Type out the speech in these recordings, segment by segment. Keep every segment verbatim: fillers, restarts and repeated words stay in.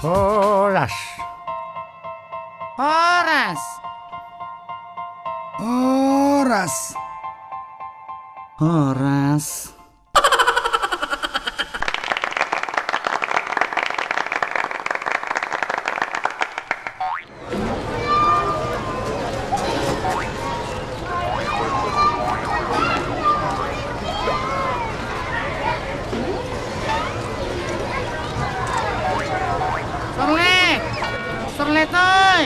Horas. Horas. Horas. Horas. Sorlet! Sorlet oi!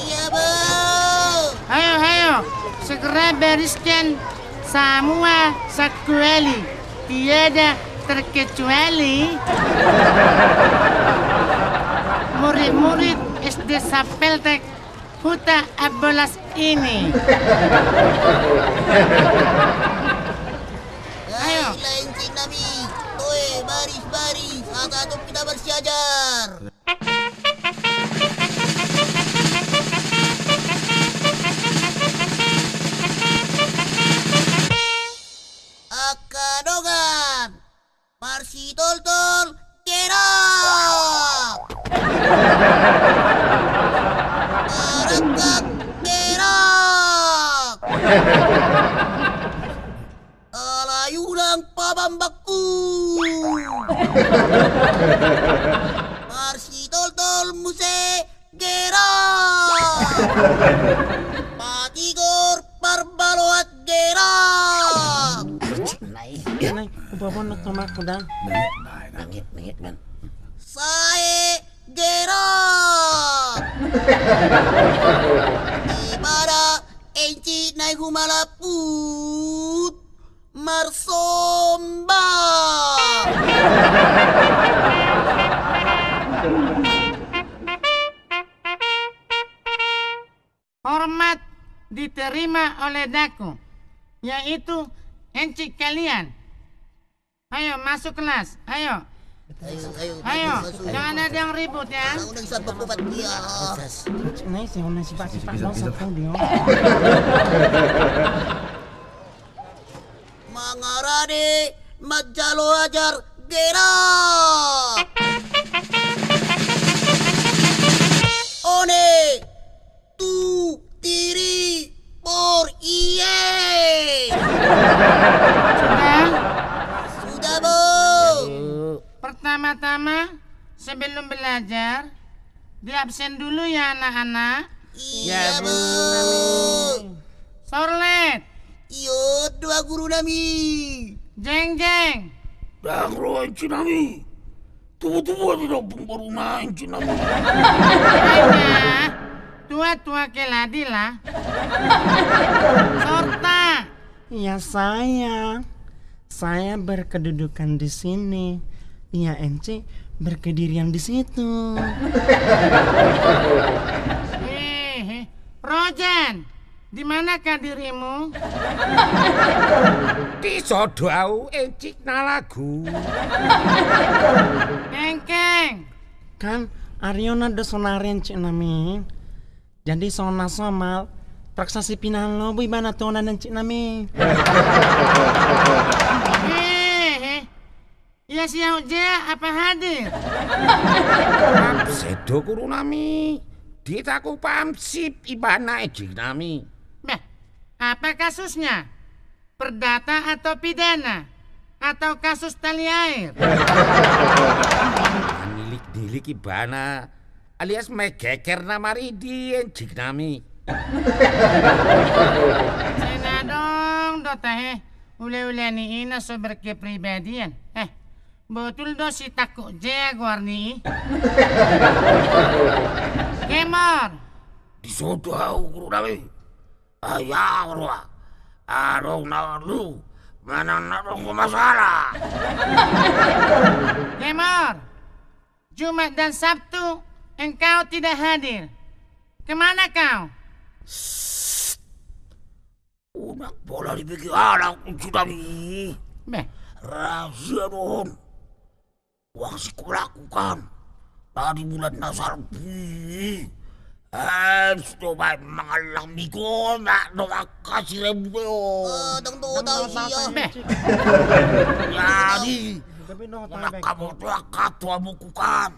Iya, Bang. Ayo, ayo, segera bereskan semua sekuali, tiada terkecuali murid-murid S D Sapeltek Huta Ambolas ini. Ayo. Ayo, lain cik nami. Toe, baris, baris. Asa tu kita bersiajar. Angka dongan, marsitoltol gerak. Marangkang gerak. Alai unang pabambakku. Marsitoltol muse gerak. Patigor parbaloan gerak. Nai, nai, upa-upa nak tomak udah. Mangit, mangit, man. Sae gerak. Ibana enci nai humalaput. Marsomba. Hormat diterima oleh daku, yaitu encik kalian. Ayo, masuk kelas, ayo. Ayo, ayo, ayo, masuk. Jangan ada yang ribut, ya. Nah, unang sambak opat dia. Nah, isi, unang sifat-sifat dosa kau dia. Mangarade manjalo ajar gerak. One, tu, tiri, por, ie. Sudah? Sudah, Bung. Pertama-tama, sebelum belajar, di absen dulu ya, anak-anak. Iya, Bu. Sorlet. Iyo, dua guru nami. Jeng, jeng. Dang ro encik nami. Tubu-tubu ate dong pung boruna encik nami. Aina, tua-tua ke ladi lah. Sorta. Ya, saya. Saya berkedudukan di sini. Ya, encik berkedirian di situ. Hehe. Rojan, di manakah dirimu? Di sodo au, encik na lagu. Kengkeng. Kan Ariona do sonari, encik nami. Jadi songon na somal, terpaksa si pinahan lobu ibana tu onan, encik nami. Hehe. Ia si Ahok Jea apa hadir? Absen do guru nami. Ditaku paham sip ibana, encik nami. Beh, apa kasusnya? Perdata atau pidana? Atau kasus tali air? Nilik-nilik ibana alias megeger na maridi, encik nami. Sai na adong do tahe ule-ule ni i na so berkepribadian. Eh, botul do si Tangkok Jea goar ni i. Kemor. Di sodo au guru nami. Ayah roa. Adong na lu manang na adong masalah. Kemor. Jumat dan Sabtu engkau tidak hadir. Kemana kau? Unang pola dibege anak, encik nami. Beh. Rahasia do on. Uang sikolaku kan na di bulan na salpu i. Habis do baen mangallang migona do angka si Rembo. Dang do tahu sia. Beh. Jadi, unang kaboto angka tuaboku kan.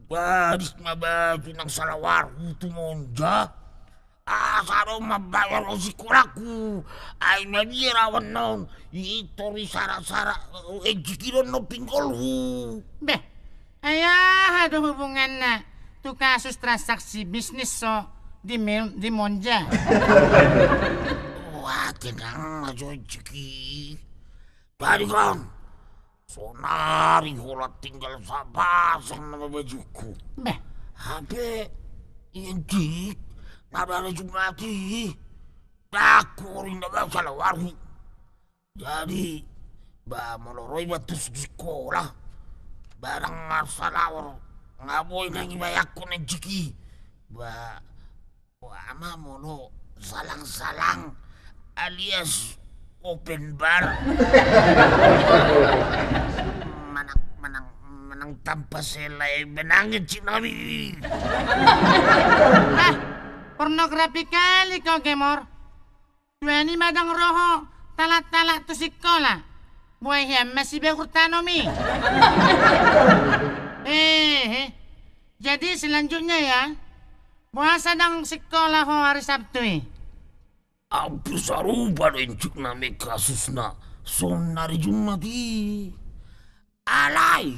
Baris ma baju nang salawarhu tu Monja. Asa adong mambayar on sikolangku. Ai mabiar ahu annon. I tori sara-sara, eh, jiki do annon pinggolhu. Beh, ai aha do hubunganna tu kasus transaksi bisnis so di Mil-, di Monja? Wah, tenang aja, jiki. Jadi kan, sonari holan tinggal sapasang nama bajungku. Beh. Hape, intik, na baju mati. Dakku ori na baju salawarhu. Jadi, ba molo ro iba tu sikola, barang marsalawar, nga boi nang ibayangkon, jiki. Ba, ba ma molo salang-salang alias open bar. Manang, manang, manang tanpa selai benang, intik nami. Ah, pornografi kali kau, Gemor. Tuani madang roho, talak-talak tu sikola. Buai hian masibe hurtanomi. Eh, eh. Jadi selanjutnya ya, boasa dang sikola ho hari Sabtu i? Hampir sarupa do, intik nami, kasusna sonari Jumat i. Alai,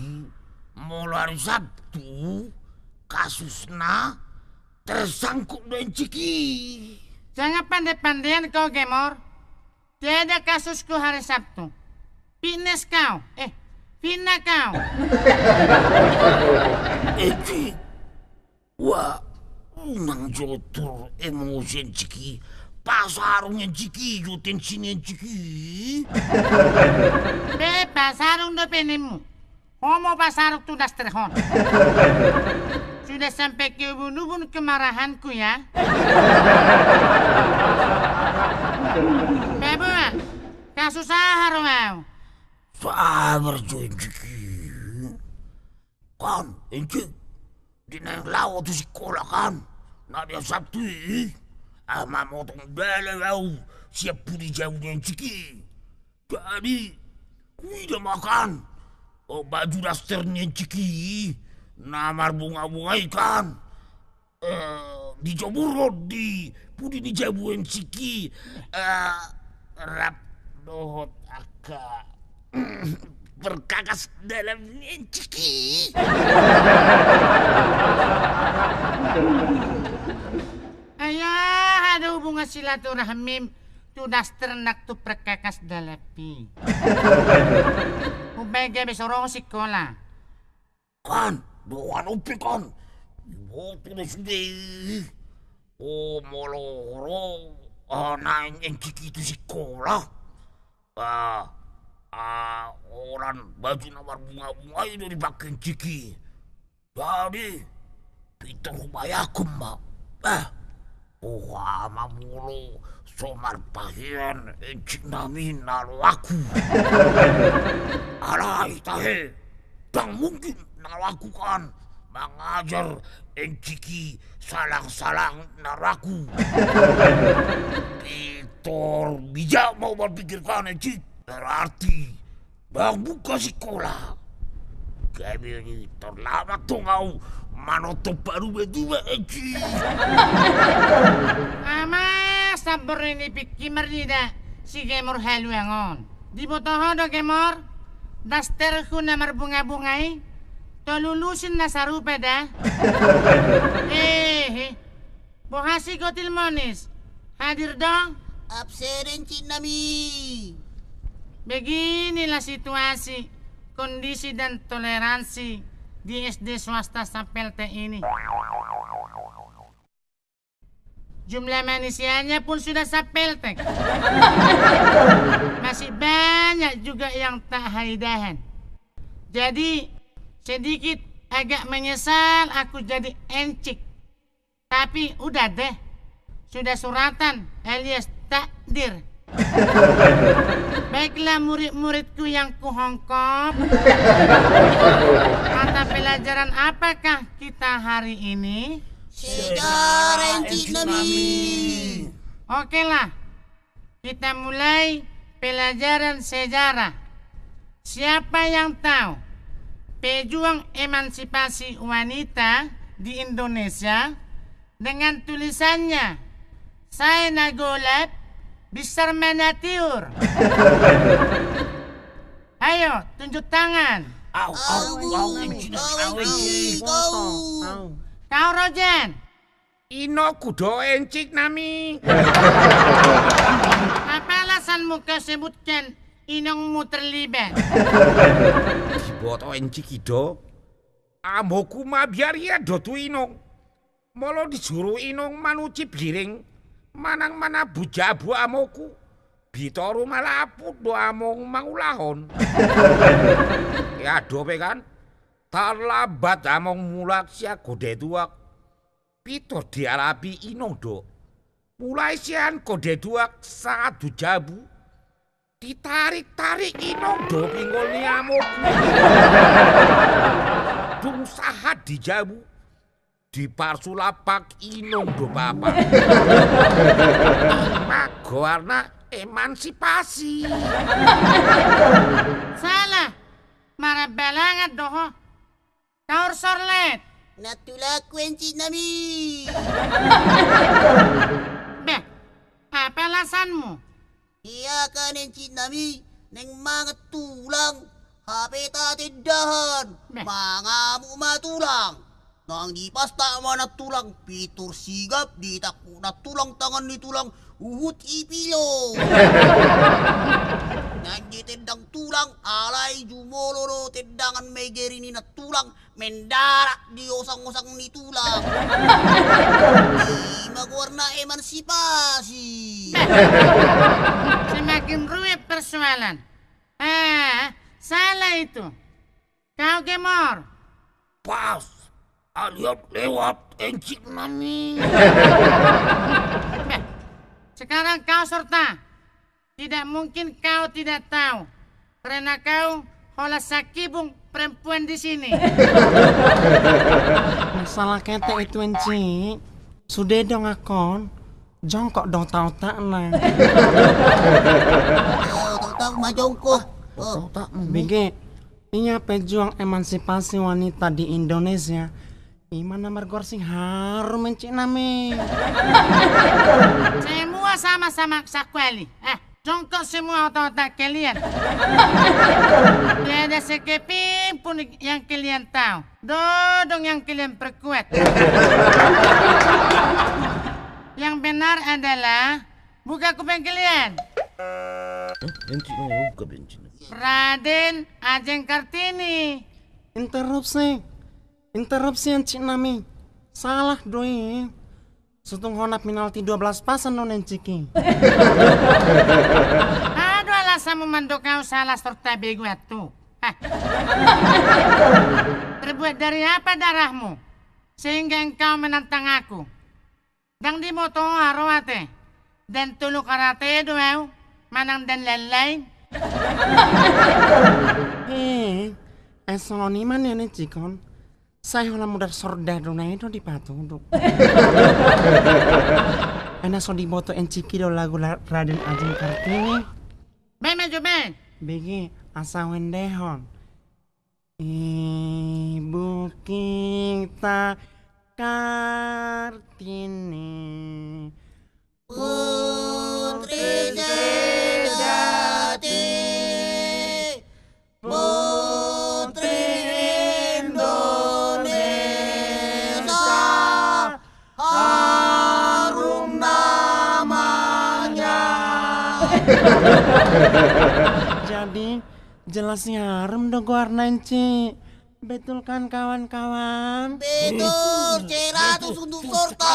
molo hari Sabtu, kasusna tersangkut do, intik i. Jangan pande-pandean kau, Gemor. Tiada kasusku hari Sabtu. Fitnes kau, eh, fitnah kau. Intik. Wah, unang jotor emosi, intik i. Pasarung, intik i, jo tensi ni, intik i. Be, pasarung dope ninmu. Ho ma pasarung tu daster hon. Sudah sampai ke ubun-ubun kemarahanku ya. Baboa, kasus aha ro au? Sabar jo, intik i. Kan, intik, di naeng laho tu sikola kan, na di hari Sabtu i, ah, mamotong dalan au sian pudi jabu ni, intik i. Jadi, huida ma kan, oh, baju daster ni, intik i, na marbunga-bunga i kan. Eh, dijabur on di pudi ni jabu, intik i, eh, rap dohot angka perkakas dalam ni, intik i. Ai aha do hubungan silaturahmim tu daster nang tu perkakas dalam i? Umbaen gabe so ro ho sikola. Kan, doan on pe kan. Iboto do sude i. O, molo ro, ah, naeng, intik i, tu sikola, ah, ah, holan baju na marbunga-bunga i do dipake, intik i. Jadi, pintor hubayangkon ma. Ah, oh, ama molo so marpahean, intik nami, na rohangku. Alai tahe, dang mungkin na rohangku kan mangajar, intik i, salang-salang na rohangku. Pintor bijak ma humarpikir kan, intik. Berarti, dang buka sikola, gabe ni torlama tong au manonton Parubatuba, intik i. Ama, sabar ni, pikki marnida si Gemor haluang on. Diboto ho do, Gemor, dasterhu na marbunga-bunga i? Tolu lusin na sarupa da. Ehe. Boha si Gotil Monis? Hadir do? Absen, intik nami. Beginilah situasi, kondisi dan toleransi di S D swasta Sapeltek ini. Jumlah manusianya pun sudah sapeltek. Masih banyak juga yang tak haidahan. Jadi, sedikit agak menyesal aku jadi encik. Tapi udah deh, sudah suratan alias takdir. Baiklah murid-muridku yang kuhongkop, mata pelajaran apakah kita hari ini? Sejarah, encik nami. Oke lah, kita mulai pelajaran sejarah. Siapa yang tahu pejuang emansipasi wanita di Indonesia dengan tulisannya, "Saya Nagolap, Bisar Manatiur." Ayo, tunjuk tangan. Au, au, au, Encik, au, Encik. Kau, Rojan. Inongku do, Encik nami. Apa alasanmu kau sebutkan inongmu terlibat? Diboto Encik i do, amongku mabiar ia do tu inong. Molo disuru inong manuci piring manang manabu jabu amongku, bitoru malaput do among mangulahon. Ia dope kan, tarlambat among mulak sian Kota Tuak. Pintor dialapi inong do. Mulai sian Kota Tuak sahat tu jabu, ditarik-tarik inong do pinggol ni amongku. Dung sahat di jabu, diparsulap inong do papa. Ima goarna emansipasi. Salah, marambalangan do ho. Kaur sorlet. Nantulangku, Encik nami. Beh, apa alasanmu? Ia kan, Encik nami, naeng mangan tulang, hape tatendahan. Beh. Mangamuk ma tulang. Naeng dipastak ma nantulang, pintor sigap ditangkok nantulang tangan ni tulang, huhut ipilo. Naeng ditendang tulang, alai jumolo do tendangan megeri ni nantulang, mendarat di osang-osang ni tulang. Ima goarna emansipasi. Semakin rumit persoalan. Ah, salah itu. Kau gemor. Pas. Aliat lewat, Encik nami. Beh, sekarang kau Sorta. Tidak mungkin kau tidak tahu. Karena kau holan sakibung perempuan di sini. Masalah ketek itu, Encik. Sude do angkon. Jongkok do otak-otakna. Otak-otak ma jongkok. Otak-otak. Bege, ia pejuang emansipasi wanita di Indonesia. Ima na margoar si harum, Encik nami. Semua sama-sama sakuali. Eh, jongkok semua otak-otak kalian. Tiada sekeping pun yang kalian tahu. Dodong yang kalian perkuat. Yang benar adalah buka kuping kalian. Hah? Encik, oh, buka kuping. Raden Ajeng Kartini. Interupsi. Interupsi, Encik nami. Salah do i. Sutung hona penalti dua belas pasan do, Encik i. Aha do alasanmu mandok au salah Sorta, bego ahu tu. Hah? Terbuat dari apa darahmu sehingga engkau menantang aku? Ndang diboto ho ate. Dang tolu karate do au, manang dang lain-lain. Eh, songon i ma nian, Encik on. Sai holan mudar sordadu na i do dipatudu. Ai na so diboto Encik i do lagu la-, Raden Ajeng Kartini? Baen ma jo, baen. Bege, asa huendehon. Ibu kita Kartini. Putri sejati, putri Indonesia, harum namanya. Jadi, jelas harum do goarna, Encik. Betul kan, kawan-kawan? Betul, seratus untuk Sorta.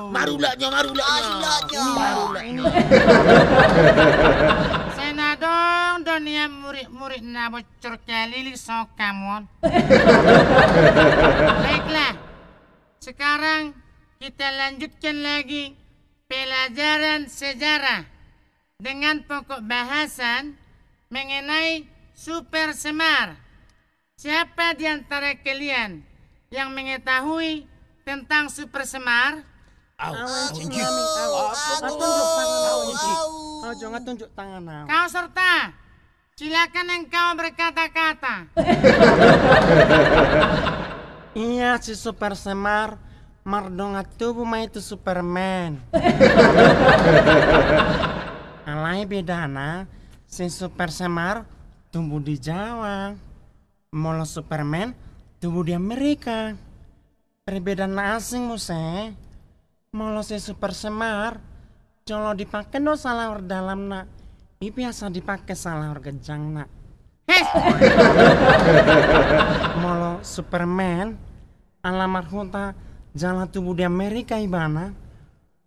Marulaknya, marulaknya. Marulaknya. Sai na adong do nian murid-murid na bocor kaliling songon hamu on. Baiklah, sekarang kita lanjutkan lagi pelajaran sejarah dengan pokok bahasan mengenai Super Semar. Siapa di antara kalian yang mengetahui tentang Super Semar? Au, au, Encik. Au, au, au, au, au, au, au, au. Kau, Sorta. Silakan engkau berkata-kata. Ia si Super Semar mardongan tubu ma i tu Superman. Alai bedana, si Super Semar tubu di Jawa, molo Superman tubu di Amerika. Perbedaan na asing muse. Molo si Super Semar, jolo dipake do salahor dalamna, i biasa dipake salahor ganjangna. Hes! Molo Superman, ala marhuta jala tubu di Amerika ibana,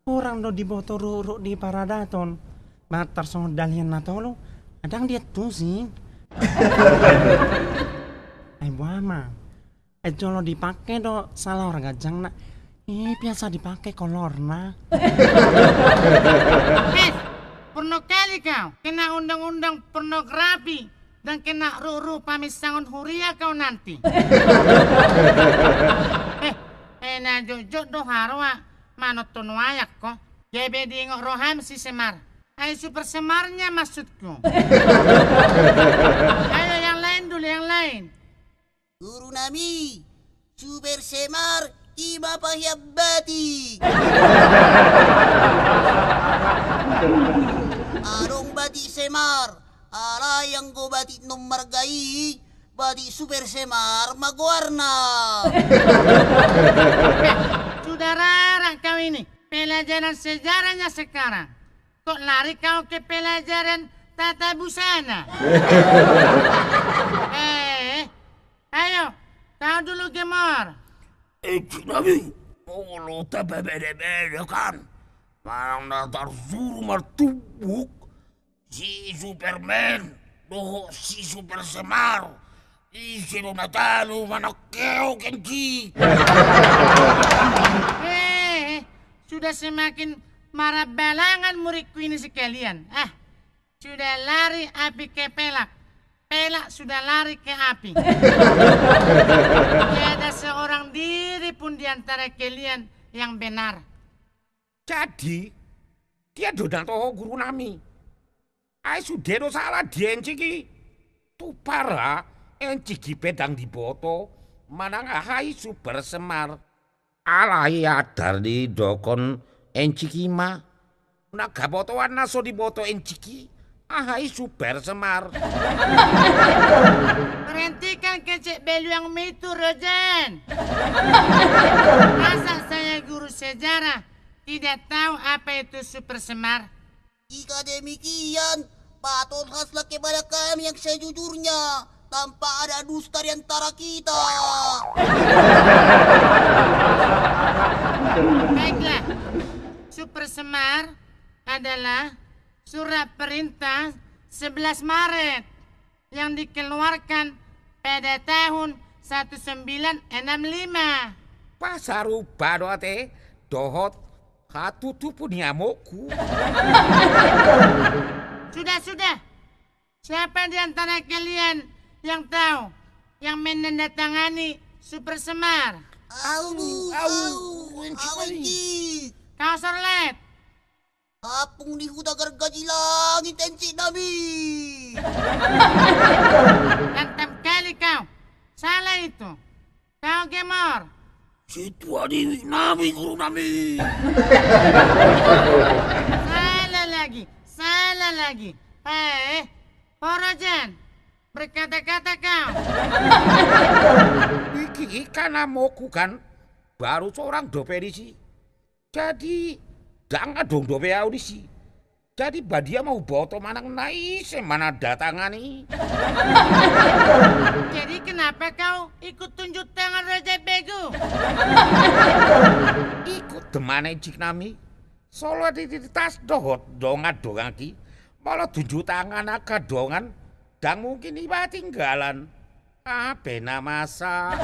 hurang do diboto ruhut di paradaton. Ba tarsongon dalihan na tolu, ndang diantusi. Ai boha ma. E, jolo dipake do salahor ganjangna, i biasa dipake kolorna. Hes, porno kali kau, kena undang-undang pornografi dan kena ruu-ruu pamisangon huria kau nanti. Eh, eh, na jotjot do haroa manonton wayang ho. Gabe diingot roham si Semar. Ai Super Semarnya maksudku. Ayo yang lain dulu, yang lain. Guru nami, Super Semar i ma pahian batik. Adong batik Semar, alai anggo batik non marga i, batik Super Semar ma goarna. Sudah rarak kau ini, pelajaran sejarahnya sekarang. Kok lari kau ke pelajaran tata busana? Eh, ayo, kau dulu Gemor. Eh, inci nami, molo tapabada-bada kan, manang na tarsuru martumbuk si Superman dohot si Super Semar, ise do na tanu manangkeok, inci? Eh, eh, sudah semakin marambalangan muridku ini sekalian. Ah, sudah lari api ke pelak, pelak sudah lari ke api. Tiada seorang diri pun di antara kalian yang benar. Jadi, dia do na toho guru nami. Ai sude do sala di encik i. Tupara encik i pe ndang diboto manang aha i Super Semar. Alai adar didokhon encik i ma. Unang habotoan na so diboto encik i aha i Super Semar. Perhentikan kecek beluangmu itu, Rojan. Masa saya guru sejarah tidak tahu apa itu Super Semar? Jika demikian, patut khaslah kepada kami yang sejujurnya, tanpa ada dusta di antara kita. Baiklah, Super Semar adalah surat perintah sebelas Maret yang dikeluarkan pada tahun seribu sembilan ratus enam puluh lima. Pasarupa do ate dohot hatutupu ni amokku. Sudah, sudah. Siapa di antara kalian yang tahu yang menandatangani Super Semar? Au, au, au, au, encik. Kau Sorlet. Apung di huta gargaji langit encik nami. Lantam kali kau. Salah itu. Kau Gemor. Situa diwi nami guru nami. Salah lagi, salah lagi. Eh, Horojan, berkata-kata kau. Iki kan amokku kan, baru sorang dope disi. Jadi ndang adong dope au disi. Jadi badia ma huboto manang na ise manandatangani. Jadi kenapa kau ikut tunjuk tangan Rojan bego? Ikut demane encik nami. Solidaritas dohot dongan-donganki. Molo tunjuk tangan angka dongan ndang mungkin iba tinggalan. Ape na masa?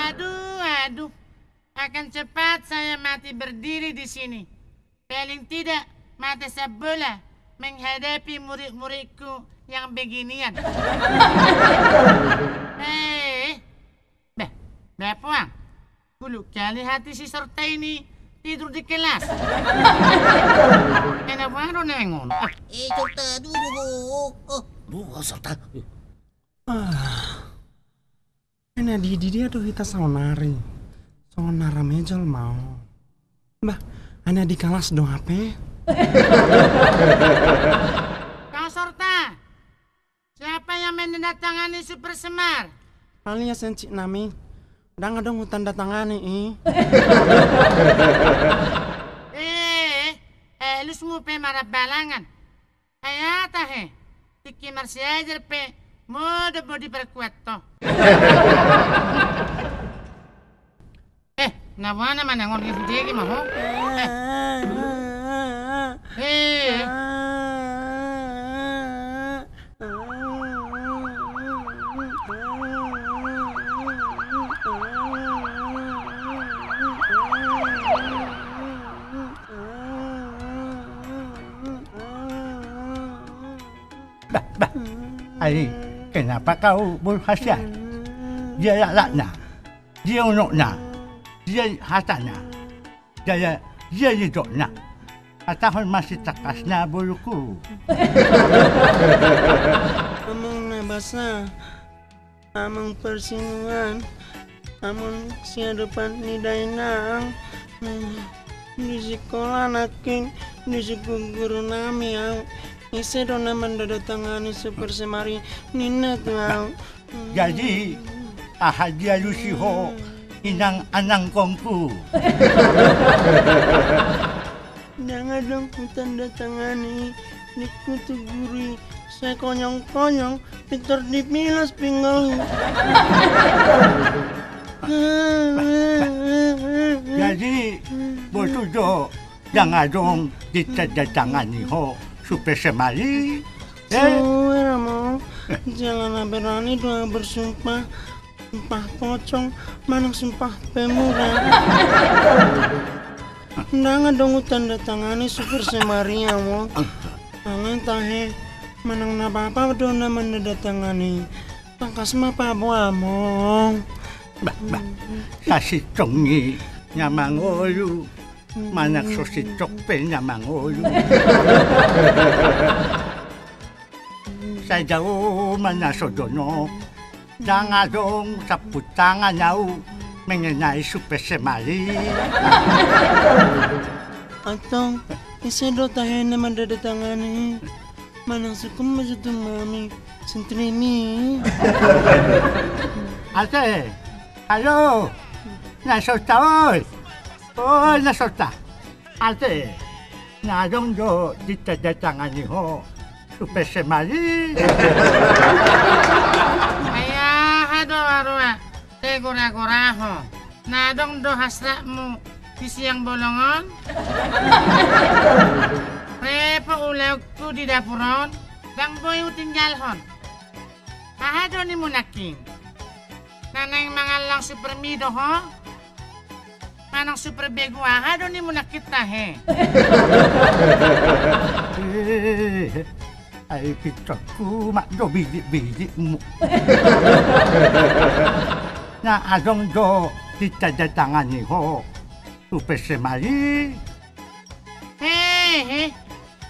Aduh, aduh. Akan cepat saya mati berdiri di sini. Paling tidak mata sabbola menghadapi murid-muridku yang beginian. Eh, bah, bah puang. Huluk kali hati si Sorta ini Tidur di kelas. Enak baru nengon. Ah. Eh, sorta, duh, duh, duh. Oh. Duh, sorta. Ah. Ai na di, di dia do hita saonari. Songon na rame jolma on. Bah, ai na di kelas do hape. Kau sorta. Siapa yang menandatangani Super Semar? Paling ya sencik nami. Ndang adong hutandatangani i. Eh, eh, lusmu pe marabbalangan. Ai aha tahe, tingki marsiajar pe, modom do diperkuat to. Eh, na boha na manang on, dege ma ho. Eh. Eh. Bah, bah. Ai, kenapa kau boru hasian? Dia laklakna, dia unokna, dia hatana, dia, dia nidokna. Hatahon ma sitangkasna, boruku. Amang na basa. Amang parsinuan, amang siadopan ni dainang, di sikola nangkin, disungkun guru nami au, ise do na manandatangani Super Semar i, ninna tu au. Jadi, aha dialusi ho, inang anangkongku? Ndang adong hutandatangani, ningku tu guru i, sai konyong-konyong pintor dipilas pinggolhu. Jadi, botul do, ndang adong ditandatangani ho Super Semar i? Eh? Sue ra mo, jala na berani do au bersumpah. Sumpah pocong, manang sumpah pemurah. Ndang adong hutandatangani Super Semar i, amang. Alai tahe, manang na bapa do na manandatangani. Tangkas ma paboa, amang. Bah, bah. Sasintong i na mangolu. Manang so sintong pe na mangolu. Sai dao ma na so donok. Ndang adong samput tangan au mengenai Super Semar i. Antong, ise do tahe na manandatangani? Manang sungkun ma jo tu mami, santrimi. Ate, halo, na sorta oi. Oi, na sorta. Ate, na adong do ditandatangani ho Super Semar i? Ai aha do, Arua, tegora-gora ho. Na adong do hasratmu di siang bolong on? Repo ulaonku di dapur on, ndang boi hutinggalhon. Aha do nimu nangkin? Na naeng mangallang Super Mie do ho? Manang Super Begu, aha do nimu nangkin tahe? Eh, ai pintorku ma do bidik-bidikmu. Na adong do ditandatangani ho Super Semar i? Hehe.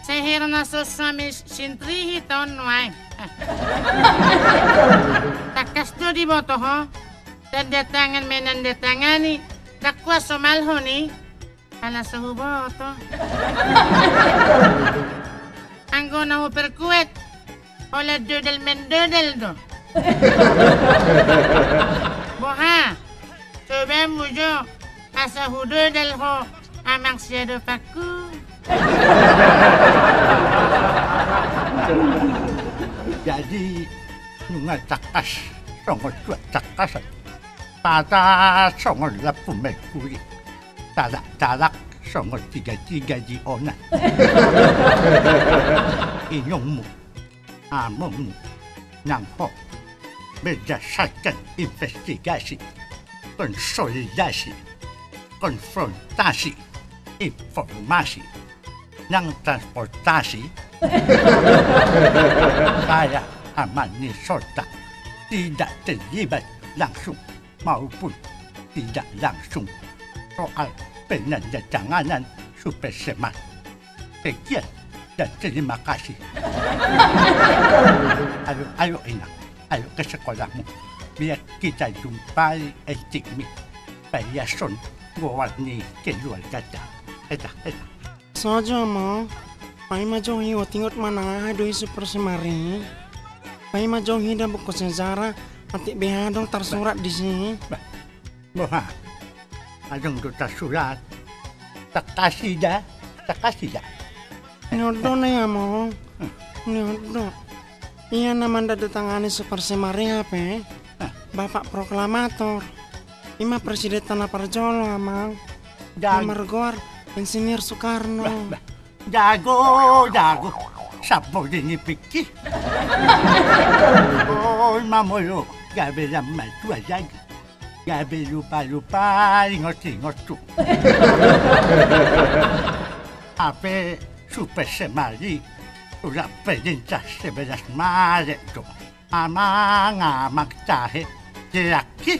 Sai hira na so suami sintri hita on nuaeng. Tangkas do diboto ho. Tanda tangan menandatangani, ndang kuat somalhon i. Ala so huboto. Anggo na huperkuat, holan dodol mendodol do. Boha? Coba mu jo, asa hudodol ho amang siadopanku. Jadi, nunga tangkas songon tuak tangkasan, pata songon lampu merkuri, talak-talak songon tiga-tiga di ona. Inongmu, amongmu, nang ho berdasarkan investigasi, konsolidasi, konfrontasi, informasi, nang transportasi, saya, Amang ni Sorta, tidak terlibat langsung maupun tidak langsung soal Penanda tanganan Super Semar. Sekian dan terima kasih. Ayo, ayo, Inang, ayo ke sekolahmu. Biar kita jumpai etikmi. Paiason goar ni keluargata. Eta, eta. Saja, Amang. Ai ma jo ingot-ingot manang aha do i Super Semar i. Ai ma jo ida buku sejarah, atik beha adong tarsurat disi. Bah, boha? Adong do tarsurat. Takasi da, takasi da. Nyodo na ia, Amang. Hmm. Nyodo. Ia na mandatangani Super Semar i hape. Hah? Bapak proklamator. Ima presidenta na parjolo, Amang. Na margoar Insinyur Soekarno. Bah, bah. Jago, jago. Sapo dini piki. Oi, mamolo. Gabe lam matua jago. Gabe lupa-lupa ingot-ingot tu. Hape Super Semar i. Udah pedintas sebelas Maret tu. Amang, amang tahe, jeak i.